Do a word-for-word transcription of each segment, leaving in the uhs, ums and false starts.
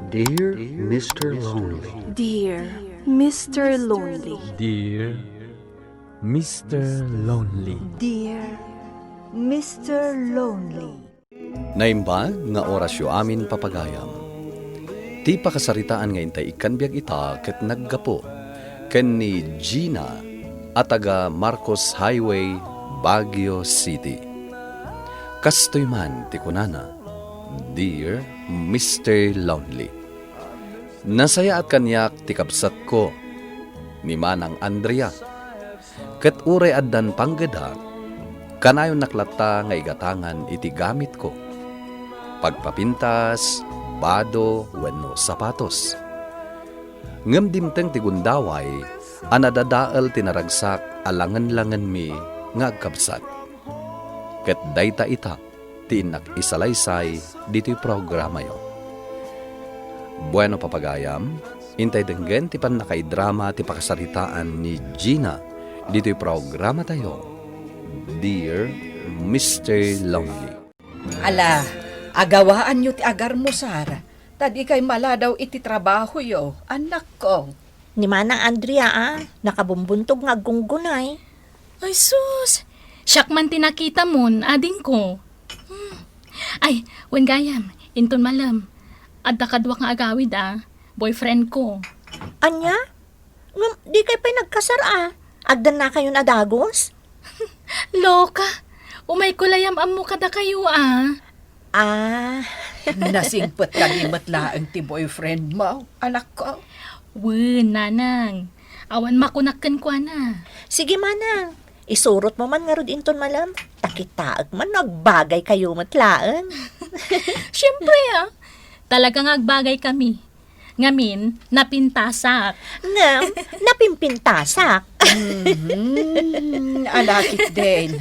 Dear Mister Lonely. Dear Mister Lonely. Dear Mister Lonely. Dear Mister Lonely. Naimbag nga orasyo amin, papagayam. Ti pakasaritaan nga intay ikkan biag ita ket naggapu ken ni Gina a taga Marcos Highway, Baguio City. Kastoy man ti kunana, "Dear Mister Lonely, nasayaat kaniak ti kabsatko, ni Manang Andrea. Ket uray addan panggedda, kanayonnak latta nga igatangan iti gamitko, pagpapintas, bado, wenno sapatos. Ngem dimteng ti gundaway a nadadael ti naragsak a langen-langenmi nga agkabsat. Ket dayta ita ti innak isalaysay ditoy programayo." Bueno, papagayam, intay denggen ti pannakaidrama ti pakasaritaan ni Gina ditoy programatayo, Dear Mister Lonely. Ala, agawaanyo ti agarmusar, ta dikay maladaw iti trabahoyo, annakko. Ni Manang Andrea a, nakabumbuntog nga aggunggunay. Ay sus! Siak man ti nakitamon, adingko. Hmm. Ay, wen gayam, inton malem, adda kaduak nga agawid a, boyfriend ko. Ania? Ngem dikay pay nagkasar a, addannakayon a dagus? Loka! Umayko la yam-ammo kadakayo a. Ah. Nasingpet kami met laeng ti boyfriend mo, anakko. Wen, nanang. Awan makunak kenkuana. Sige, manang. Isurotmo man ngarud inton malem. Ta kitaek man no agbagaykayo met laeng. Siempre a. Talaga nga agbagay kami. Ngamin, napintasak. Ngem, napimpintasak. Mhm. Alakit den.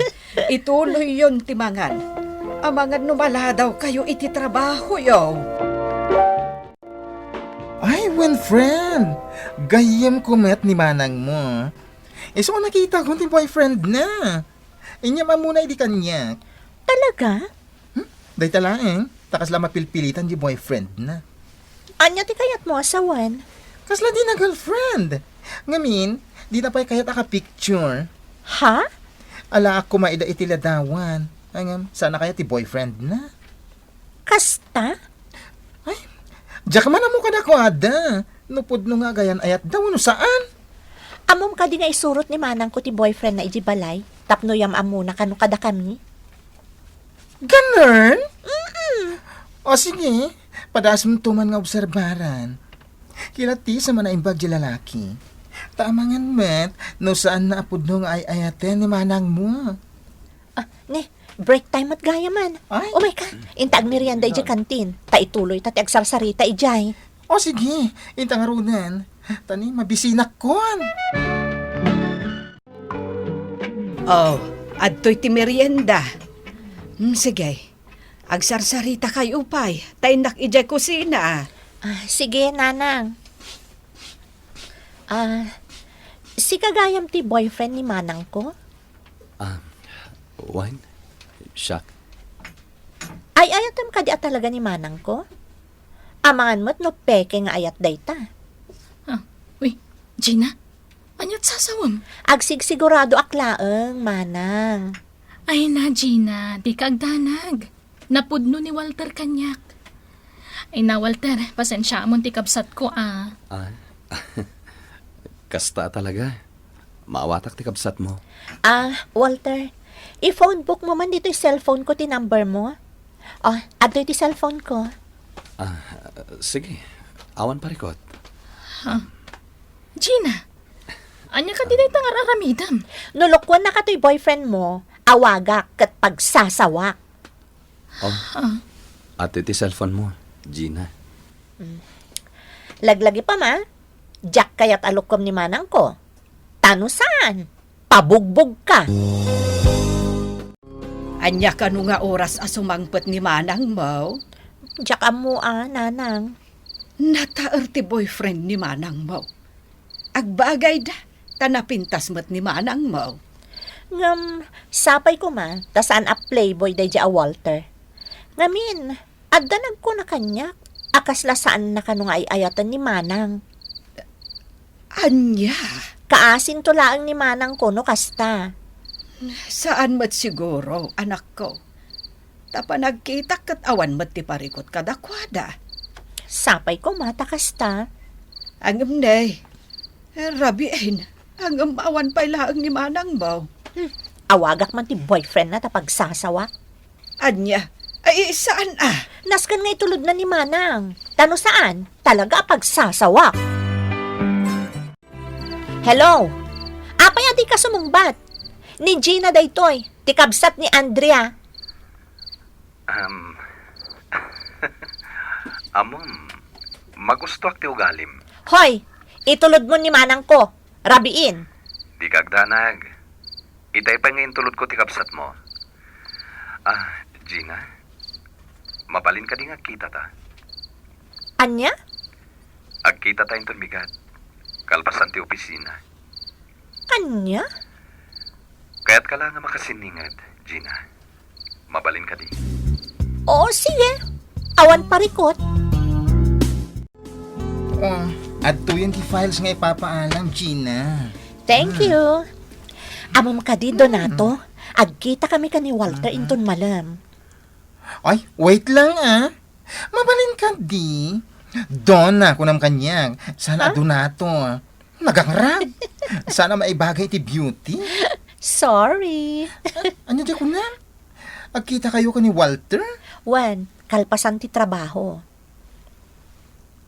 Ituloyyon ti mangan. Amangan no maladawkayo iti trabahoyo. Ay, wen, friend! Gayyemko met ni manangmo. Isu a nakitakon ti boyfriendna. Inyam ammona idi kaniak. Talaga? Hmm? Dayta laeng, ta kasla mapilpilitan ti boyfriendna. Ania ti kayatmo a sawen? Kasla dina girlfriend. Ngamin, dina pay kayat a ka-picture. Ha? Alaak koma ida iti ladawan. Ngem, saan a kayat ti boyfriendna? Kasta? Ay, diak man ammo kadakuada no pudno nga agayan-ayatda wenno saan. Ammom kadi nga isurot ni manangko ti boyfriendna idiay balay tapno yam-ammona kano kadakami? Ganern? Mm-mm. O sige, padasemto man nga obserbaran. Kilatisom a naimbag ti lalaki. Ta amangan met no saanna a pudno nga ay-ayaten ni manangmo. Ah, ne, break time met gayam. Ay. Umayka, inta agmerienda idiay kantin. Ta ituloyta ti agsarsarita idiay. O sige, inta ngaruden. Ta ne, mabisinak kon. Oh, adtoy ti merienda. Hmm, sige. Agsarsaritakayo pay, ta innak idiay kusina. Ah, sige, nanang. Ah, sika gayam ti boyfriend ni manangko? Ah, wen, siak. Ay-ayatem kadi a talaga ni manangko? Amangan met no peke nga ayat dayta. Ah, uy, Gina, ania't sasawem? Agsigsiguradoak laeng, manang. Ay na, Gina, dika agdanag. Napudno ni Walter kaniak. Ay na, Walter, pasensiaamon ti kabsatko a. Ah, kasta talaga. Maawatak ti kabsatmo. Ah, Walter, i-phone book mo man ditoy cellphone ko ti number mo. Oh, adtoy ti cellphone ko. Ah, sige. Awan parikot. Huh? Gina, ania kadi dayta nga ar-aramidem? No lokoannaka toy boyfriend mo, awagak ket pagsasawak. Oh. Ah. Adtoy ti cellphone mo, Gina. Mm. Laglagipem a, diak kayat a lokom ni manangko. Ta no saan, pabugbogka. Ania kano nga oras a sumangpet ni manangmo? Diak ammo a, nanang. Nataer ti boyfriend ni manangmo. Agbagayda, ta napintas met ni manangmo. Ngem, sapay koma, ta saan a playboy daydiay a Walter. Ngamin, adda nagkuna kaniak, A kasla saanna kano nga ay-ayaten ni Manang. Ania? Kaasinto laeng ni Manangko no kasta. Saan met siguro, anakko. Ta panagkitak ket awan met ti parikut kadakuada. Sapay koma ta kasta. Ngem ne, rabiin, ngem awan pay laeng ni Manangmo. Hmm, awagak man ti boyfriendna ta pagsasawak. Ania? Ay, saan a? Nasken nga itulodna ni Manang. Ta no saan, talaga a pagsasawak. Hello? Apay a dika sumungbat? Ni Gina daytoy, ti kabsat ni Andrea. Um, Amom, magustuak ti ugalim. Hoy, itulodmo ni Manangko. Rabiin. Dika agdanag. Itay pay nga intulodko ti kabsatmo. Ah, Gina, mabalin kadi nga agkitata? Ania? Agkitata inton bigat, kalpasan ti opisina. Ania? Kayatka la nga makasinninged, Gina. Mabalin kadi? Oo, sige. Awan parikut. Oh, adtoyen ti files nga ipapaalam, Gina. Thank you. Ammom kadi, Donato, agkita kami ken ni Walter inton malem. Ay, wait lang, ah. Mabalin kadi. Donna, kunam kaniak. Saan a Donato. Nagangrab. Saan a maibagay ti beauty. Sorry. Ania ti kunam? Agkitakayo ken ni Walter? Wen, kalpasan ti trabaho.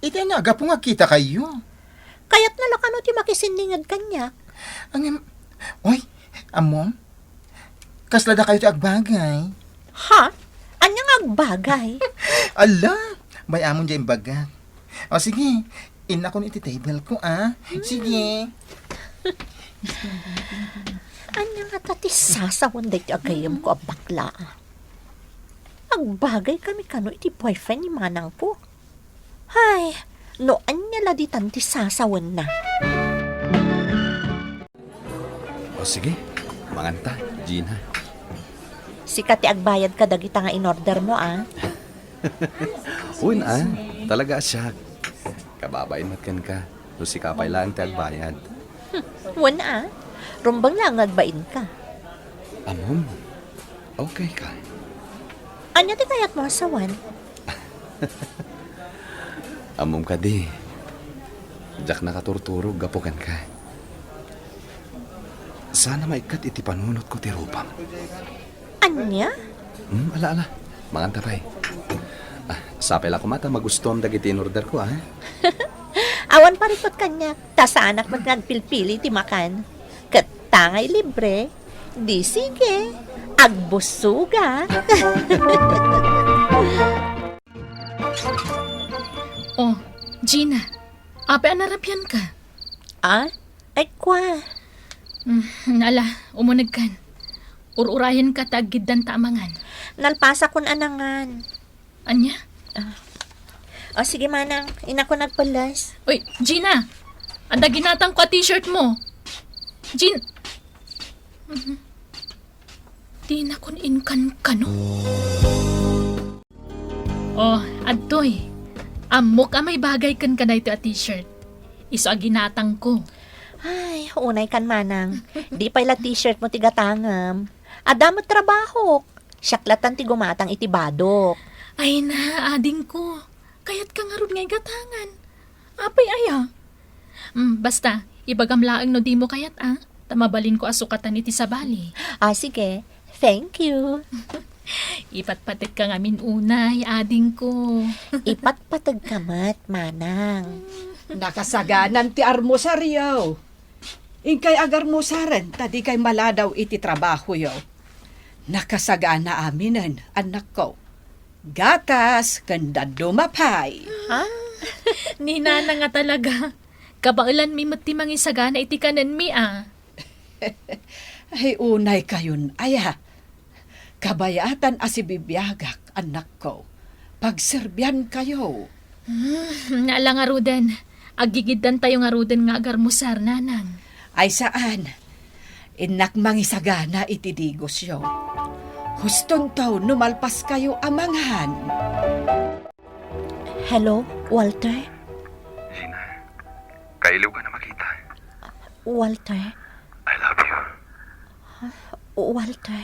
Iti ania a gapu nga agkitakayo? Kayatna la kano ti makisinninged kaniak. Ngem, oy, ammom, kasla dakayo ti agbagay. Ha? Ania nga agbagay? Ala, bay-amon diay imbagak. O sige, innakon iti table ko, ah. Sige. Ania ngata ti sasawen daytoy a gayyemko a bakla, ah? Agbagay kami kano iti boyfriend ni Manangko. Hay, no ania la ditan ti sasawenna. O sige, manganta, Gina. Sika ti agbayad kadagita nga inordermo, ah. Wen a, talaga a siak. Kababain met kenka, no sika pay laeng ti agbayad. Hmm, wen a, rumbeng laeng nga agbainka. Ammom, okay ka. Ania ti kayatmo a sawen? Ammom kadi, diak nakaturturog gapu kenka. Saan a maikkat iti panunotko ti rupam. Ania? Hmm, ala, ala. Manganta pay. Ah, sapay la koma ta magustuam dagiti inorderko, ah. Awan parikut kaniak, ta saanak met nga agpilpili ti makan. Ket ta ngay libre, di sige, agbusogak. Oh, Gina, apay a narabianka? Ah? Ay, kua. Mm, ala, umunegkan. Ur-urayenka ta aggiddanta a mangan. Nalpasakon a nangan. Ania? Ah. O, sige, Manang. Innakon agpelles. Uy, Gina! Adda ginatangko a t-shirt mo. Gin-, Mhm. Dinakon inkankano. Oh, adtoy. Ammok a maibagay kenka daytoy a t-shirt. Isu a ginatangko. Ay, unaykan, Manang. Di pay la t-shirt mo ti gatangem. Adda met trabahok. Siak latan ti gumatang iti badok. Ay na, adingko. Kayatka ngarud nga igatangan. Apay aya? Mm, basta, ibagam laeng no dimo kayat, a. Ta mabalinko a sukatan iti sabali. Ah, sige. Thank you. Ipatpategka ngamin unay, adingko. Ipatpategka met, Manang. Nakasaganan ti armusaryo. Inkay agarmusaren ta dikay maladaw iti trabahoyo. Nakasagana aminen, annakko. Gatas ken dadduma pay. Ha? Ni Nana nga talaga. Kabaelanmi met ti mangisagana iti kanenmi, a. Ay, unaykayon aya. Kabayatan a sibibiagak, annakko. Pagserbiankayo. Hmm, ala ngaruden. Aggigiddantayo ngaruden nga agarmusar, Nanang. Ay, saan. Innak mangisagana iti digosyo. Hustonto no malpaskayo a mangan. Hello, Walter? Gina, kailiwka a makita. Walter? I love you. Walter?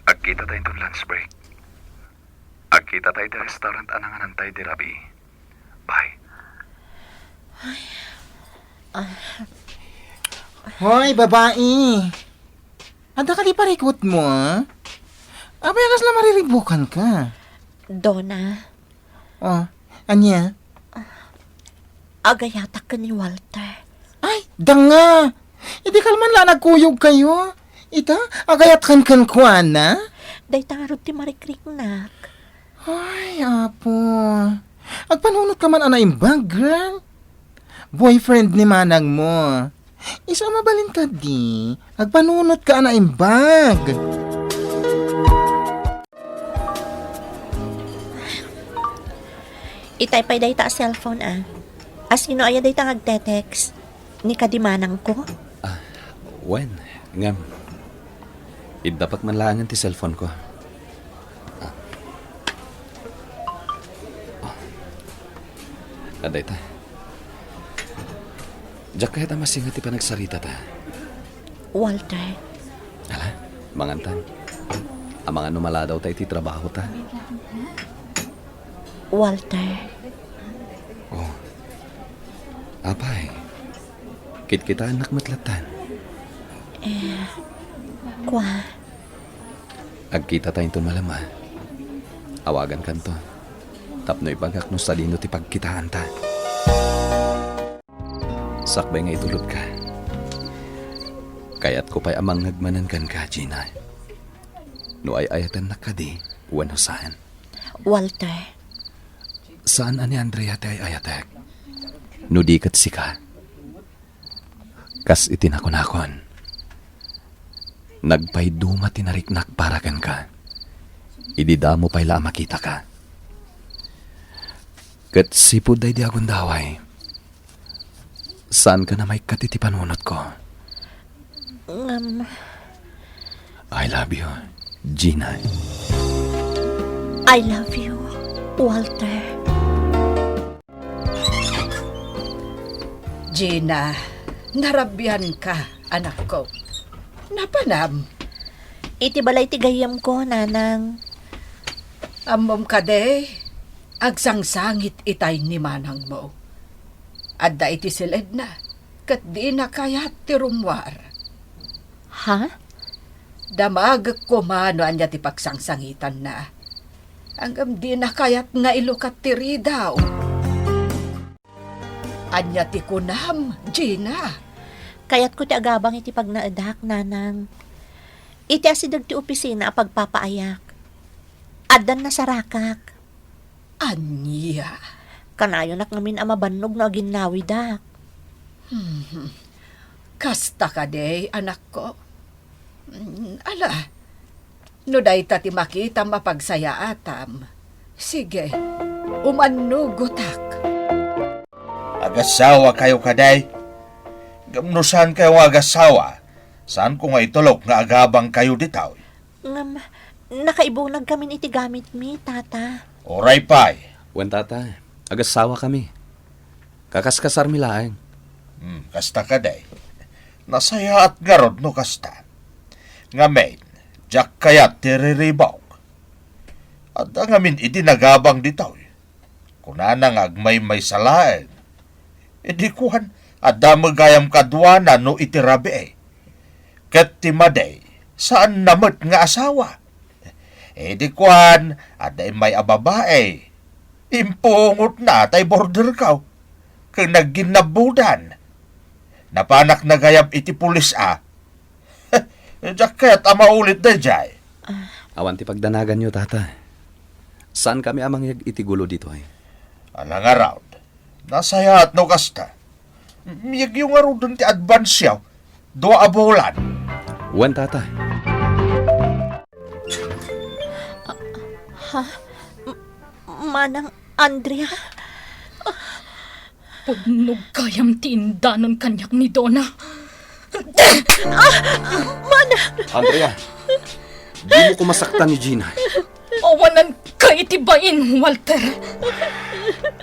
Agkita tayo inton lunch break. Agkita tayo iti restaurant a nangananta idi rabii. Bye. Hoy, babai! Adda kadi parikutmo, a? Apay a kasla mariribukanka? Dona. Oh, ania? Agayatak ken ni Walter. Ay, danga! Idi kalman la nagkuyogkayo. Ita, agayatkan kenkuana? Dayta ngarud ti marikriknak. Ay, Apo. Agpanunotka man a naimbag, girl. Boyfriend ni manangmo. Isu a mabalin kadi, agpanunotka a naimbag. Itay pay dayta a cellphone, a. A sino aya dayta nga agte-text? Ni kadi manangko? Ah, wen, ngem, iddapak man laengen ti cellphone ko. Ah. Ah. Adda ita. Diak kayat a masinga ti panagsaritata. Walter. Ala, mangantan. Amangan no maladawta iti trabahota. Walter. Oh. Apay, kitkitaennak met lattan. Eh, kua. Agkitatayo inton malem, a. Awagankanto tapno ibagak no sadino ti pagkitaanta. Sakbay nga itulodka, kayatko pay a mangngeg manen kenka, Gina. No ay-ayatennak kadi wenno saan. Walter. Saan a ni Andrea ti ay-ayatek, no di ket sika. Kas iti nakunakon, nagpayduma ti nariknak para kenka, idi damo pay la a makitaka. Ket sipud daydi a gundaway, saanka a maikkat iti panunotko. Ngem, I love you, Gina. I love you, Walter. Gina, narabianka, anakko. Napanam? Iti balay ti gayyemko, nanang. Ammom kadi, agsangsangit itay ni manangmo. Adda iti siledna, ket dina kayat ti rummuar. Ha? Damagek koma no ania ti pagsangsangitanna. Ngem dina kayat nga ilukat ti ridaw. Ania ti kunam, Gina? Kayatko ti agabang iti pagnaedak, nanang. Iti asideg ti opisina a pagpapaayak, addan nasarakak. Ania? Kanayonak ngamin a mabannog no aginnawidak. Hmm. Kasta kadi, anakko? Mm, ala, no dayta ti makitam a pagsayaatam, sige, umannugotak. Agasawakayo kadi? Ngem no saankayo nga agasawa, saanko nga itulok nga agabangkayo ditoy. Ngem, nakaibunagkamin iti gamitmi, Tata. Uray pay. Wen, Tata, agasawakami. Kakaskasarmi laeng. Hmm, kasta kadi. Nasayaat ngarud no kasta. Ngamin, diak kayat ti riribuk. Adda ngamin idi nagabang ditoy. Kunana nga agmaymaysa laeng. Idi kuan, adda met gayam kaduana no iti rabii. Ket ti madi, saanna met nga asawa. Idi kuan, adda immay a babai. Impungotna tay borderko. Ken nagginnabbudan. Napanak nagayam iti pulis a. Diak ket a maulit daydiay. Awan ti pagdanaganyo, Tata. Saankami a mangyeg iti gulo ditoy. Ala ngarud, nasayaat no kasta. Miyegyo ngaruden ti advance-yo. Dua a bulan. Wen, Tata. Ha? M-, Manang Andrea? Pudno gayam ti indanon kaniak ni Dona. Ah! Manang! Andrea, dimo koma saktan ni Gina. Awananka iti bain, Walter.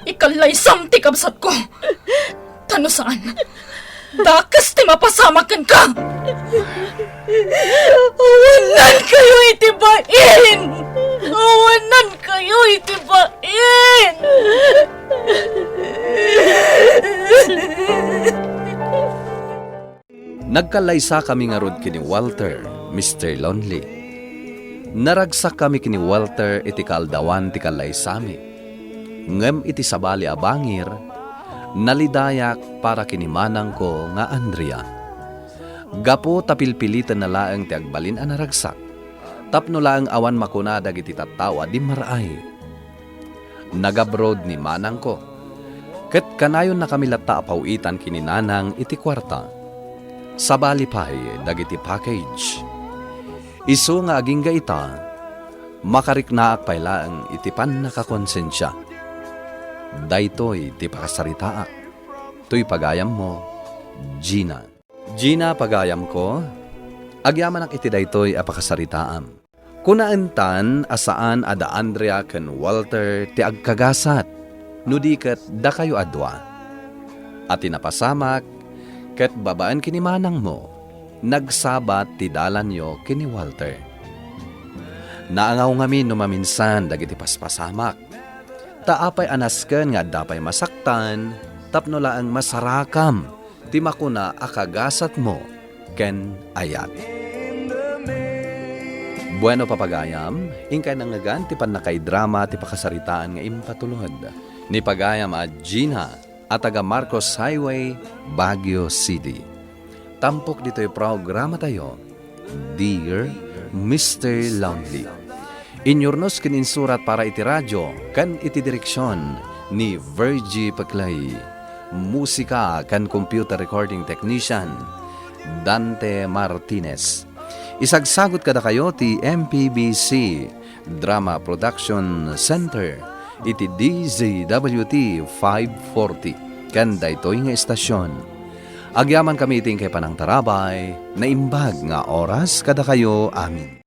Ikallaysam ti kabsatko. Ta no saan, dakes ti mapasamak kenka. Awanankayo iti bain! Awanankayo iti bain! Nagkallaysakami ngarud ken ni Walter, Mister Lonely. Naragsakami ken ni Walter iti kaaldawan ti kallaysami. Ngem iti sabali a bangir, nalidayak para ken ni manangko nga Andrea. Gapu ta pilpilitenna laeng ti agbalin a naragsak, tapno laeng awan makuna dagiti tattao a dimmar-ay. Nag-abroad ni manangko, ket kanayonnakami latta a paw-itan ken ni nanang iti kuarta. Sabali pay dagiti package. Isu nga agingga ita, makariknaak pay laeng iti pannakakonsensia. Daytoy ti pakasaritaak. Toy pagayammo, Gina. Gina, pagayamko, agyamanak iti daytoy a pakasaritaam. Kunaentan a saan a da Andrea ken Walter ti agkagasat, no di ket dakayo a dua. A ti napasamak, ket babaen ken ni manangmo, nagsabat ti dalanyo ken ni Walter. Naangaw ngamin no maminsan dagiti paspasamak. Ta apay a nasken nga adda pay masaktan tapno laeng masarakam ti makuna a kagasatmo ken ayat. Bueno, papagayam, inkay nangngegan ti pannakaidrama ti pakasaritaan nga impatulod ni pagayam a Gina a taga Marcos Highway, Baguio City. Tampok ditoy programatayo, Dear Mister Lonely. Inyurnos ken insurat para iti radio ken iti direksion ni Virgie Peclay. Musika ken computer recording technician, Dante Martinez. Isagsagut kadakayo ti M P B C Drama Production Center iti D Z W T five forty ken daytoy nga estasion. Agyamankami iti inkay panangtarabay, naimbag nga oras kadakayo amin.